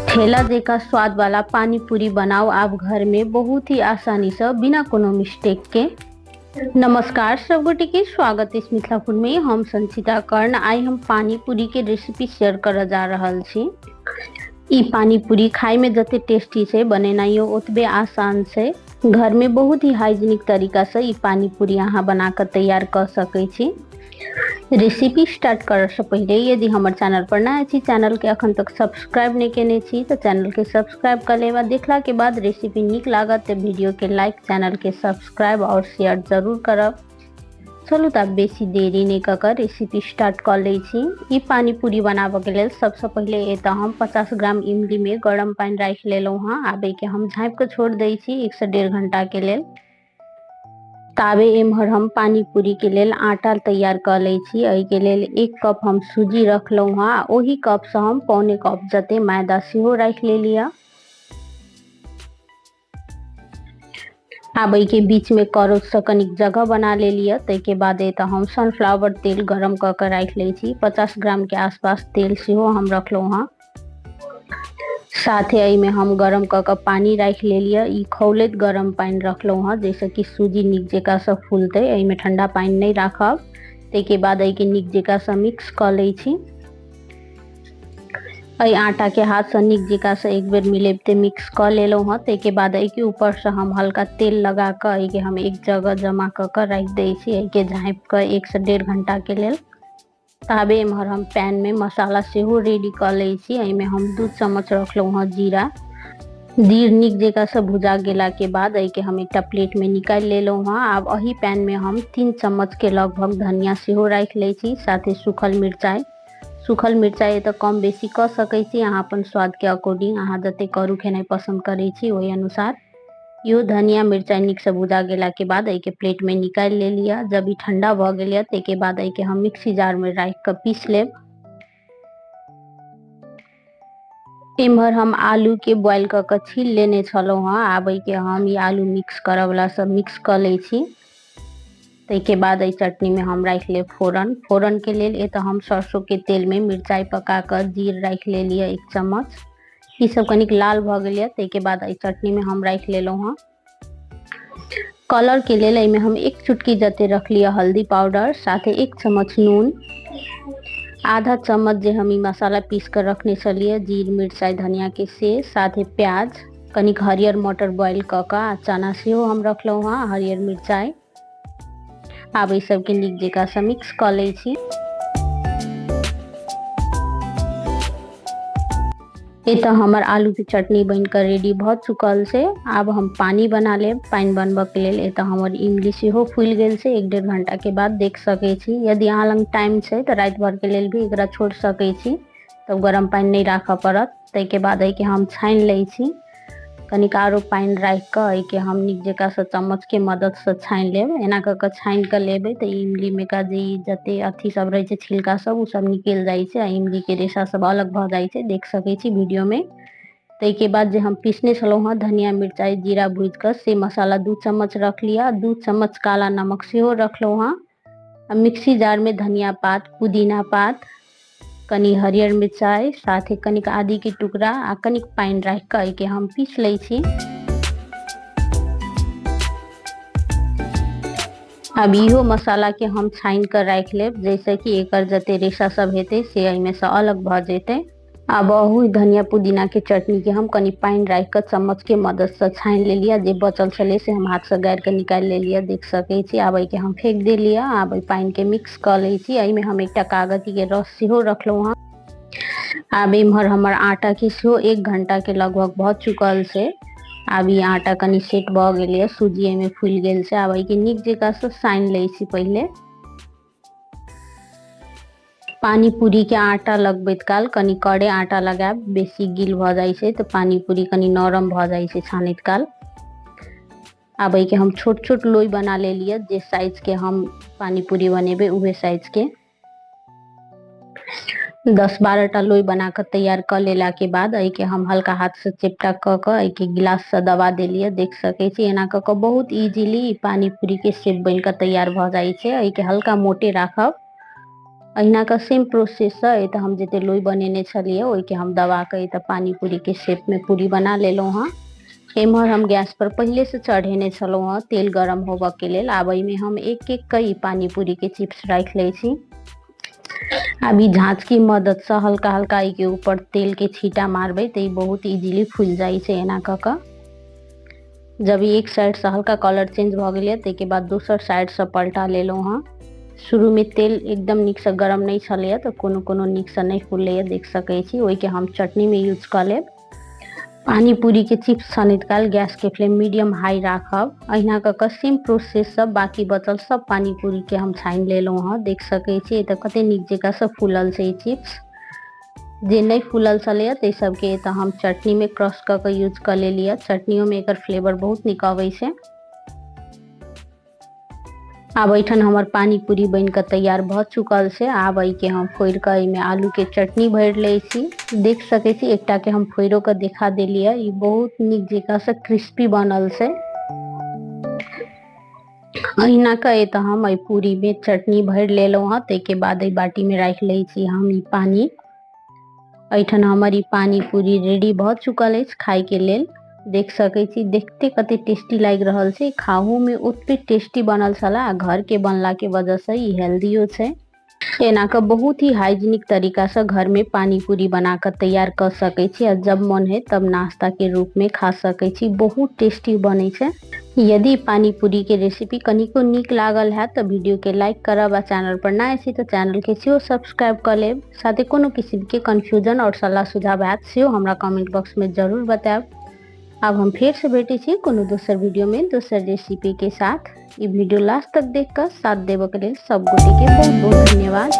ठेला जकाँ स्वाद वाला पानी पूरी बनाओ आप घर में बहुत ही आसानी से बिना कोनो मिस्टेक के। नमस्कार सब गोटे के स्वागत है मिथिला फूड में। हम संचिता कर्ण। आई हम पानी पूरी के रेसिपी शेयर कर जा रहल छी। ई पानी पूरी खाए में जते टेस्टी छै, बनेनाइयो ओतबे आसान छै। घर में बहुत ही हाइजीनिक तरीका से ई पानी पूरी अहाँ बना के तैयार कर सकै छी। रेसिपी स्टार्ट करे से पहले यदि हमर चैनल पर नया छी, चैनल के अखन तक सब्सक्राइब नहीं केने छी तो चैनल के सब्सक्राइब कर लेब। देखला के बाद रेसिपी नीक लागत तो वीडियो के लाइक, चैनल के सब्सक्राइब और शेयर जरूर करब। चलू त बेसी देरी नहीं कऽ कऽ रेसिपी स्टार्ट कर लै छी। ई पानी पूरी बनाबऽ के लेल सबसे पहिले एतऽ हम 50 ग्राम इमली में गरम पानि राखि लेलहुँ हँ। आब एहिके हम झाँपि कऽ छोड़ि दै छी 1 से 1.5 घंटा के लेल। ताबे एम्हर हम पानी पूरी के लेल आटा तैयार कऽ लै छी। एहिके लेल 1 कप हम सूजी रखलहुँ हँ। ओही कप से हम 0.75 कप जते मैदा सेहो राखि लेलियै। आब एहिके बीच में करौट से कनिक जगह बना लेलियै। ताहिके बाद एतऽ हम सनफ्लावर तेल गरम कऽ कऽ राखि लै छी। 50 ग्राम के आसपास तेल सेहो हम रखलहुँ हँ। साथे एहिमे हम गरम कऽ कऽ पानी राखि लेलियै। ई खौलैत गरम पानि रखलहुँ हँ, जाहिसँ कि सूजी नीक जकाँ सँ फूलतै। एहिमे ठंडा पानि नहि राखब। ताहिके बाद एहिके नीक जकाँ सँ मिक्स कऽ लै छी। एहि आटाके हाथसँ नीक जकाँ सँ एक बेर मिलेबिते मिक्स कऽ लेलहुँ हँ। ताहिके बाद एहिके ऊपरसँ हम हल्का तेल लगा कऽ एहिके हम एक जगह जमा कऽ कऽ राखि दै छी, एहिके झाँपि कऽ 1 से 1.5 घंटाके लेल। ताबे एम्हर हम पैनमे मसाला सेहो रेडी कऽ लै छी। एहिमे हम 2 चम्मच रखलहुँ हँ जीरा। जीर नीक जकाँ सँ भुजा गेलाके बाद एहिके हम एकटा प्लेटमे निकालि लेलहुँ हँ। आब एहि पैनमे हम 3 चम्मचके लगभग धनिया सेहो राखि लै छी, साथे सूखल मिरचाइ। सूखल मिरचाइ एतऽ कम बेसी कऽ सकै छी, अहाँ अपन स्वादके अकॉर्डिंग, अहाँ जते करू खेनाइ पसन्द करै छी ओहि अनुसार। इहो धनिया मिरचाइ नीकसँ भुजा गेलाके बाद एहिके प्लेटमे निकालि लेलियै। जब ई ठंडा भऽ गेल यऽ ताहिके बाद एहिके हम मिक्सी जारमे राखि कऽ पीस लेब। एम्हर हम आलूके बॉयल कऽ कऽ छील लेने छलहुँ हँ। आब एहिके हम ई आलू मिक्स करऽवला सब मिक्स कऽ लै छी। ताहिके बाद एहि चटनीमे हम राखि लेब फोरन। फोरनके लेल एतऽ हम सरसोके तेलमे मिरचाइ पका कऽ जीर राखि लेलियै 1 चम्मच। ई सब कनिक लाल भऽ गेल यऽ ताहिके बाद एहि चटनीमे हम राखि लेलहुँ हँ। कलरके लेल एहिमे हम 1 चुटकी जते रखलियै हल्दी पाउडर, साथे 1 चम्मच नून, आधा चम्मच जे हम ई मसाला पीस कऽ रखने छलियै जीर मिरचाइ धनिया के से, साथे प्याज, कनिक हरियर मटर बॉयल कऽ कऽ आ चना सेहो हम रखलहुँ हँ, हरियर मिरचाइ। आब एहि सबके नीक जकाँ सँ मिक्स कऽ लै छी। एतऽ हमर आलूके चटनी बनि कऽ रेडी भऽ चुकल छै। आब हम पानी बना लेब। पानि बनबऽके लेल एतऽ हमर इमली सेहो फूलि गेल छै। 1-1.5 घंटाके बाद देख सकै छी। यदि अहाँ लग टाइम छै तऽ राति भरके लेल भी एकरा छोड़ि सकै छी, तब गरम पानि नहि राखऽ पड़त। ताहिके बाद एहिके हम छानि लै छी। कनिक आरो पानि राखि कऽ एहिके हम नीक जकाँ सँ चम्मचके मददसँ छानि लेब। एना कऽ कऽ छानि कऽ लेबै तऽ इमलीमे का जे ई जते अथी सब रहै छै छिलका सब, ओ सब निकलि जाइ छै आ इमलीके रेशा सब अलग भऽ जाइ छै। देख सकै छी वीडियोमे। ताहिके बाद जे हम पीसने छलहुँ हँ धनिया मिरचाइ जीरा भूजि कऽ से मसाला 2 चम्मच रखलियै। 2 चम्मच काला नमक सेहो रखलहुँ हँ। आ मिक्सी जारमे धनिया पात, पुदीना पात, कनि हरियर मिरचाइ, साथे कनिक आदीके टुकड़ा आ कनिक पानि राखि कऽ एहिके हम पीस लै छी। आब इहो मसालाके हम छानि कऽ राखि लेब, जाहिसँ कि एकर जते रेशा सब हेतै से एहिमे सँ अलग भऽ जेतै। आब अहू धनिया पुदीनाके चटनीके हम कनि पानि राखि कऽ चम्मचके मददसँ छानि लेलियै। जे बचल छलै से हम हाथसँ गारि कऽ निकालि लेलियै, देख सकै छी। आब एहिके हम फेक देलियै। आब एहि पानिके मिक्स कऽ लै छी। एहिमे हम एकटा कागतीके रस सेहो रखलहुँ हँ। आब एम्हर हमर आटाके सेहो 1 घंटाके लगभग भऽ चुकल छै। आब ई आटा कनि सेट भऽ गेल यऽ, सूजी एहिमे फूलि गेल छै। आब एहिके नीक जकाँसँ सानि लै छी। पहिले पानी पूरी के आटा लगबैत काल कनि कड़े आटा लगायब, बेसी गील भऽ जाइ छै तऽ पानी पूरी कनि नरम भऽ जाइ छै छानैत काल। आब एहिके हम छोट छोट लोई बना लेलियै, जे साइज के हम पानी पूरी बनेबै उहे साइज के। 10-12 टा लोई बना कऽ तैयार कऽ लेलाके बाद एहिके हम हल्का हाथसँ चेपटा कऽ कऽ एहिके गिलाससँ दबा देलियै। देख सकै छी एना कऽ कऽ बहुत इजीली पानी पूरीके शेप बनि कऽ तैयार भऽ जाइ छै। एहिके हल्का मोटे राखब। अहिना कऽ सेम प्रोसेससँ एतऽ हम जते लोइ बनेने छलियै ओहिके हम दबा कऽ एतऽ पानी पूरीके शेपमे पूरी बना लेलहुँ हँ। एम्हर हम गैस पर पहिलेसँ चढ़ेने छलहुँ हँ तेल गरम होबऽके लेल। आब एहिमे हम एक एक कऽ ई पानी पूरीके चिप्स राखि लै छी। आब ई झाँचके मददसँ हल्का हल्का एहिके ऊपर तेलके छींटा मारबै तऽ ई बहुत इजीली फुलि जाइ छै। एना कऽ कऽ जब ई एक साइडसँ हल्का कलर चेंज भऽ गेलै ताहिके बाद दोसर साइडसँ पलटा लेलहुँ हँ। शुरूमे तेल एकदम नीकसँ गरम नहि छलैए तऽ कोनो कोनो नीकसँ नहि फुलैए, देख सकै छी। ओहिके हम चटनीमे यूज कऽ लेब। पानी पूरीके चिप्स छनैत काल गैसके फ्लेम मीडियम हाई राखब। अहिना कऽ कऽ सेम प्रोसेससँ बाँकी बचल सब पानी पूरीके हम छानि लेलहुँ हँ। देख सकै छी एतऽ कते नीक जकाँसँ फूलल छै ई चिप्स। जे नहि फूलल छलैए ताहि सबके एतऽ हम चटनीमे क्रश कऽ कऽ यूज कऽ लेलियै। चटनियोमे एकर फ्लेवर बहुत नीक अबै छै। आब एहिठाम हमर पानी पूरी बनि कऽ तैयार भऽ चुकल छै। आब एहिके हम फोड़ि कऽ एहिमे आलूके चटनी भरि लै छी। देख सकै छी एकटाके हम फोड़िओ कऽ देखा देलियै। ई बहुत नीक जकाँसँ क्रिस्पी बनल छै। अहिना कऽ एतऽ हम एहि पूरीमे चटनी भरि लेलहुँ हँ। ताहिके बाद एहि बाटीमे राखि लै छी हम ई पानी। एहिठाम हमर ई पानी पूरी रेडी भऽ चुकल अछि खायके लेल। देख सकै छी देखते कते टेस्टी लागि रहल छै। खाहूमे ओतबे टेस्टी बनल छलै आ घरके बनलाके वजहसँ ई हेल्दियो छै। एना कऽ बहुत ही हाइजीनिक तरीकासँ घरमे पानी पूरी बना कऽ तैयार कऽ सकै छी आ जब मन है तब नाश्ताके रूपमे खा सकै छी। बहुत टेस्टी बनै छै। यदि पानी पूरी के रेसिपी कनिको नीक लागल हैत तऽ वीडियो के लाइक करब आ चैनल पर नया छी तऽ चैनल के सेहो सब्सक्राइब कऽ लेब। साथे कोनो किसिम के कन्फ्यूजन और सलाह सुझाव हैत सेहो हमरा कमेंट बॉक्स में जरूर बतायब। आब हम फेर से भेटै छी कोनो दोसर वीडियो में दोसर रेसिपी के साथ। ई वीडियो लास्ट तक देख कऽ साथ देबऽ के लेल सब गोटे के बहुत बहुत धन्यवाद।